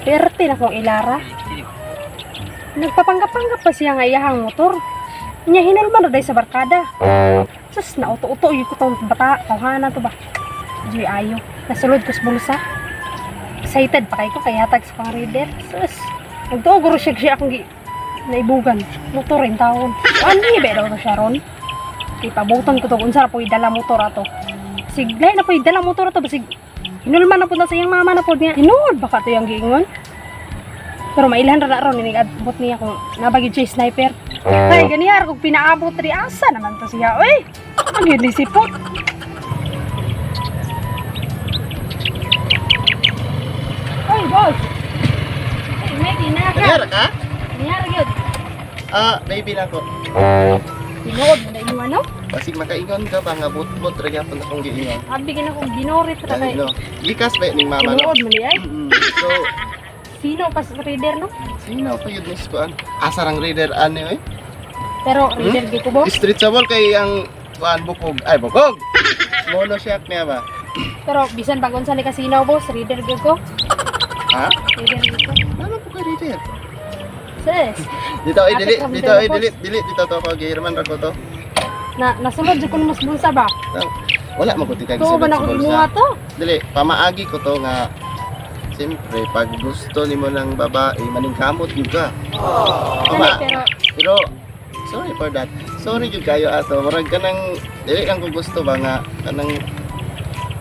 Perte na kong ilara. Nagpapanggap-panggap pa siya nga iyahang motor. Nya hinulman na day sa barkada. Sus, nauto-uto yun ko tong bata. Tawhana to ba? Diyoy ayo. Nasulod ko sa bulsa. Excited pa kay ko kay hatag sa pang reader. Sus, nagtuo guro siya siya akong naibugan. Motor rin taon. Ano ba daw to siya ron? Kay pabuton ko to kung unsa ra po'y dala motor ato. Siglay na po'y dala motor ato basig hinulman na po na sa iyang mama na po niya. Tinuod baka to yung giingon. Pero mailhan ra na ron inig abot niya kung nabagi siya sniper. Ay ganihar kung pinaabot ri asa naman to siya. Uy, ang yun ni sipot. Oy, boss. Ay, may ginaka. Kanyara ka? Ganihar gyud. Ah, baby na ko. Tinuod mo na imo ano? Basig makaingon ka ba nga bot-bot ra gyapon akong giingon. Abi gina kong ginorit ra Dahil kay. no. Gikas ba ning mama no? Tinuod mo ni ay. So, Sino pa sa reader no? sino pa yun miss kuan? Asa rang reader ani oy? Pero reader gyud ko boss. Stretchable kay ang kuan bukog. Ay bukog. Mono shock niya ba? Pero bisan pag unsa ni kasino boss, reader gyud ko. Ha? Reader gyud ko. Mama po kay reader. Sis, Dito ay Ate, dili, kami dito ay dala, dili, dili dito to ko gihirman ra ko to. na nasulod jud ko mas bulsa ba? Wala man ko tika Tuo ba gisulod na sa ko bulsa. imuha to? Dili, pamaagi ko to nga siyempre pag gusto nimo ng babae maningkamot gyud ka. Dali, Pama, pero pero sorry for that. Sorry gyud kayo ato. Murag kanang dili lang ko gusto ba nga kanang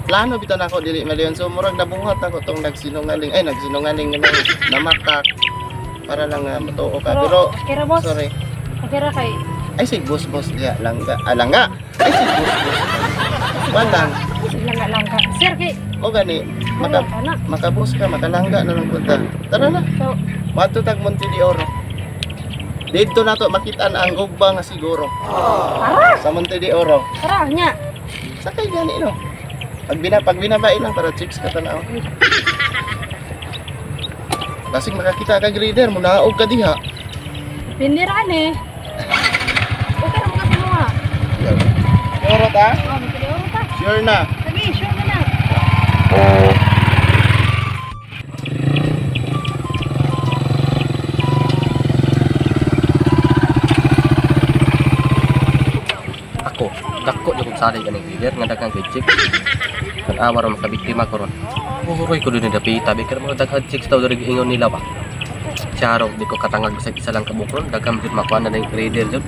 plano bitaw nako dili maliyon. So murag nabuhat ako tong nagsinungaling. Ay nagsinungaling nga nang namakak para lang nga matuo ka. Pero kira boss, sorry. kira kay Ay sig boss boss diya langga. Ah, langga. Ay sig boss boss. Walang. lang lang ka. Sir kay O gani maka maka ka na. makabos ka makalangga na lang punta. Tara na. So, Mato tag Monte de Oro. Dito na to makita ang gugba nga siguro. tara, Sa Monte de Oro. tara nya. Sakay gani no. Pag binabae lang para chicks ka tanaw. Basig makakita ka grader, munaog ka diha. Pindiraan eh. Okay ra mo kasi mo ha. Oro ta? Oh, magkalioro ta. Sure na. Sige, sure ka na. Ako, dako jud kog salig aning leader nga daghang kay chick. Kan awa ra makabiktima ko ron. Uhuroy ko dun ni dapita bi kay mga daghang chicks daw diri giingon nila ba. Charo, di ko katangag bisag isa lang kabuk ron, daghang jud makuha na ning leader jud.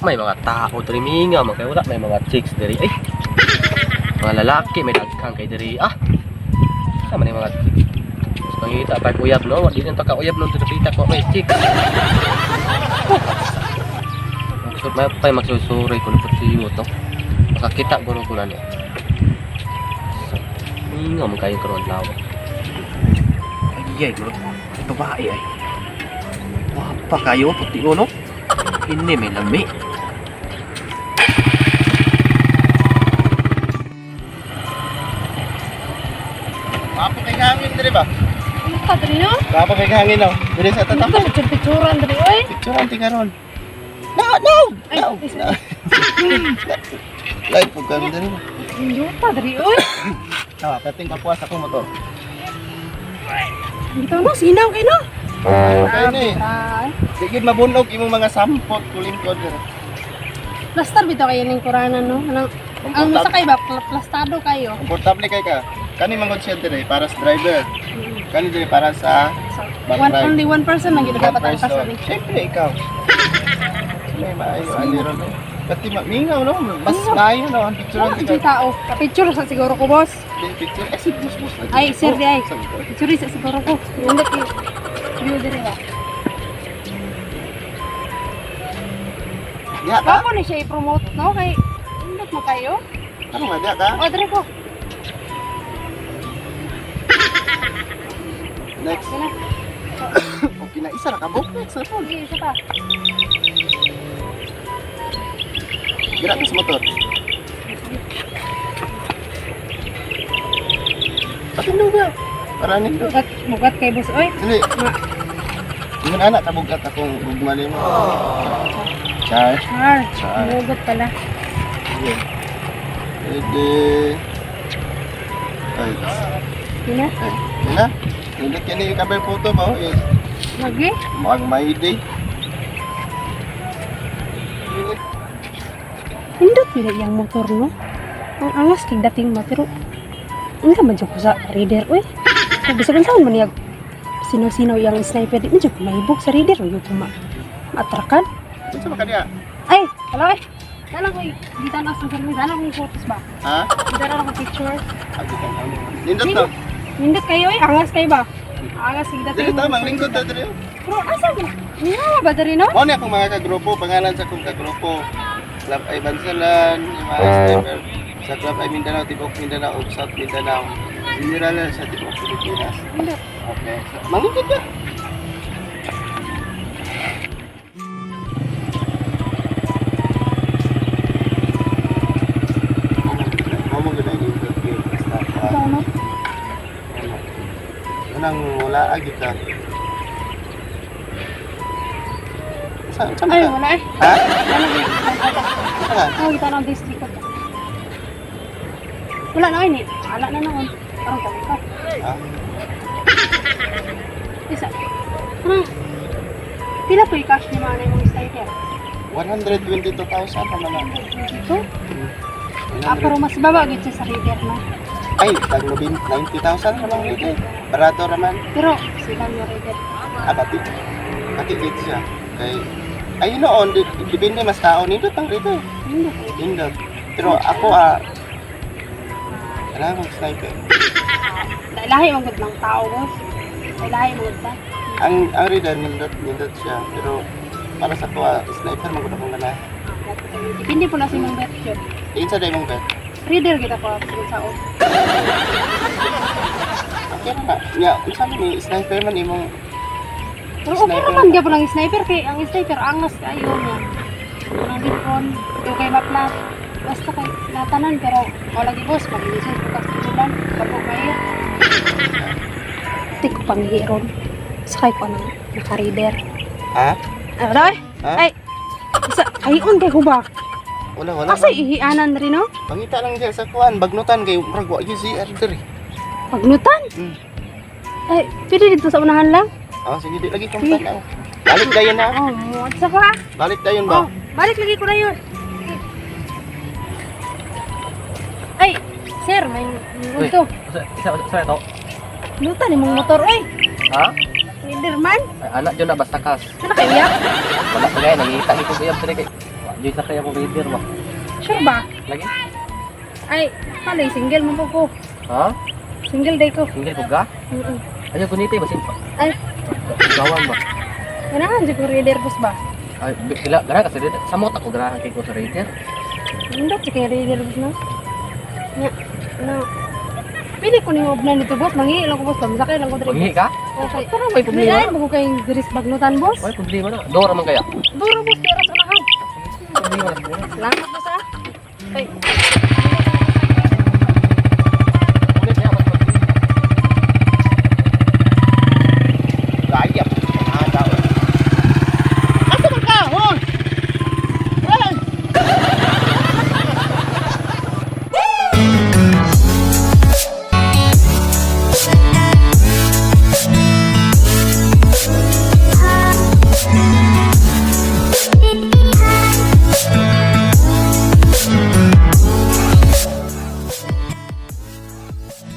May mga tao diri minga man kay wala may mga chicks diri ay. Mga lalaki may daghang kay diri ah. Sama ni mga chicks. Mas mangita pa uyab no, di nito ka uyab no diri ko may chicks. Magsud may pa magsusuroy ko nito siyo to. Makakita guro ko na niya. So, mingaw man kayo karon lawa. Ay, ay, guro. Ay, babae ay. Wapa kayo puti no. Ini may lami. Apo kay hangin diri ba? Ano ka diri no? Apo kay hangin no. Diri sa Ano tatap. ka picture-picturean diri oy? Picture ang karon. No, no. Ay, No. Live po kami diri. Yuta diri oy. Ah, kating kapuas ako motor. Dito no, sinaw kay no. Kay ni. Ay, Sige mabunog imong mga sampot kulingkod diri. Plaster bitaw kayo ning kuranan no. Anang ang masakay ba plastado kayo. Komportable kay ka. Kani mangod siya diri para sa driver. Kani diri para sa So, Back one, ride. only one person lang gyud one dapat ang person. pasari. Siyempre ikaw. May maayo ani ron. Eh. Pati mingaw no, mas maayo no ang picture Wala ang kay tao. Picture sa siguro ko boss. Picture eh si bus bus. lagi. Ay, sir, di ay. Sabi ko. Picture sa siguro ko. Hindi kay view diri ba. Diha ka? Bako ni siya i-promote no kay indot mo kayo. Ano nga diha ka? O diri ko. Next. Sige na. Okay na isa ra ka book next na po. Sige, isa pa. Gira ka sa motor. Patindo ba? Para nindot. Bugat, bugat kay boss oy. Dili. Ma, Ingon anak kabugat akong gugma nimo. Char. Char. Char. Hugot pala. Sige. Pwede. Ay, Yun na. ay. Yun na. Nindot kini yung cover photo ba? Oh, eh. Lagi. Mukhang may day. Indot yun na iyang motor, no? Ang angas kay dating ma, pero hindi man jud ko sa reader, uy. Kung bisa saan man niya sino-sino iyang sniper, di man jud ko mahibog sa reader, uy, ko maatrakan. Unsa ba kaniya? Ay, hello eh. Dalang ko, dito na sa sarili, dalang ko photos ba? Ha? Dito na ako picture. Agi ka. Nindot to. Nindot kayo eh, angas kayo ba? Angas kay dating. Dili ta manglingkod ta diri. Pero asa ba? Niya ba diri no? Mao ni akong mga kagrupo, pangalan sa akong kagrupo. Club ay Bansalan, yung mga sniper sa Club ay Mindanao, Tibok Mindanao ug South Mindanao. General sa Tibok Pilipinas. Nindot. Okay. So, manglingkod ka. Mao mo gud ang nindot kay basta Ito no? ano. Unang wala agi ka. Sa Ay, ka? wala eh. Ha? Wala eh. Sa ka? Oh, kita na ang district ko. Wala na ini. Wala na noon. Parang kami pa. Ha? Isa. Parang, pila po yung cash ni mga na yung sniper? 122,000 pa man. Ito? Ah, pero mas baba gyud siya sa reader, no? Ay, tag 90,000 pa lang dito. Barato raman. Pero, silang yung reader. Ah, bati. Bati dito siya. Kay ay noon, depende mas tao nindot ang dito. Hindi. Nindot. Pero ako ah kailangan mag sniper. Lahi man gud lang tao, boss. Lahi man gud ta. Ang reader nindot nindot siya. Pero para sa kuha, sniper man gud akong ganahan. Depende po na sa imong bet yun. Insa day mong bet? Reader kita ko sa sao. Okay ra na. Nya, unsa man ni sniper man imong Pero okay raman gyapon ang sniper kay ang sniper angas kayo niya. Ang lipon, yung kay mapla. Basta kay natanan pero wala lagi boss mag-inisip bukas tululan, kapo kayo. Di ko panghiron. Sakay ko nang naka-reader. Ha? Ano daw eh? Ha? Ay, isa, kayon kay huba. Wala wala. Asa ihianan rin no? Pangita lang siya sa kuan, bagnutan kay murag wa gyud CR diri. Pagnutan. Ay, pwede dito sa unahan lang. Ah, sige di lagi kong tanaw. Balik dayon na. Oh, muat sa ka. Balik dayon ba? Oh, balik lagi ko na yun. Ay, sir, may Uy. ito. Isa, isa ito. Luta ni mong motor, ay. Ha? Leaderman. Ay, anak dyan na basta kas. Ano kayo yak? Wala pa gaya, nangita ni ko gayab diri kay. Wa jud sa kaya akong reader ba. Sure ba? Lagi. Ay, halay, single mo po ko. Ha? Single day ko. Single ko ga? Mm-mm. Ayaw gunite basin pa. Ay, Gawan ba? ganahan jud ko reader boss ba? Ay, sila ganahan ka sa reader. Samot ako ganahan kay ko sa reader. Nindot jud kay reader boss no. Nya, no. Pili ko ning obnan dito boss, mangi lang ko boss, pamasakay lang ko diri. Manghi ka? Okay. Pero may problema. May mo ko kay diri sa bagnutan boss. May problema na. Dora man kaya. Duro boss, dira sa unahan. Problema na siguro. Salamat boss ah. Ay.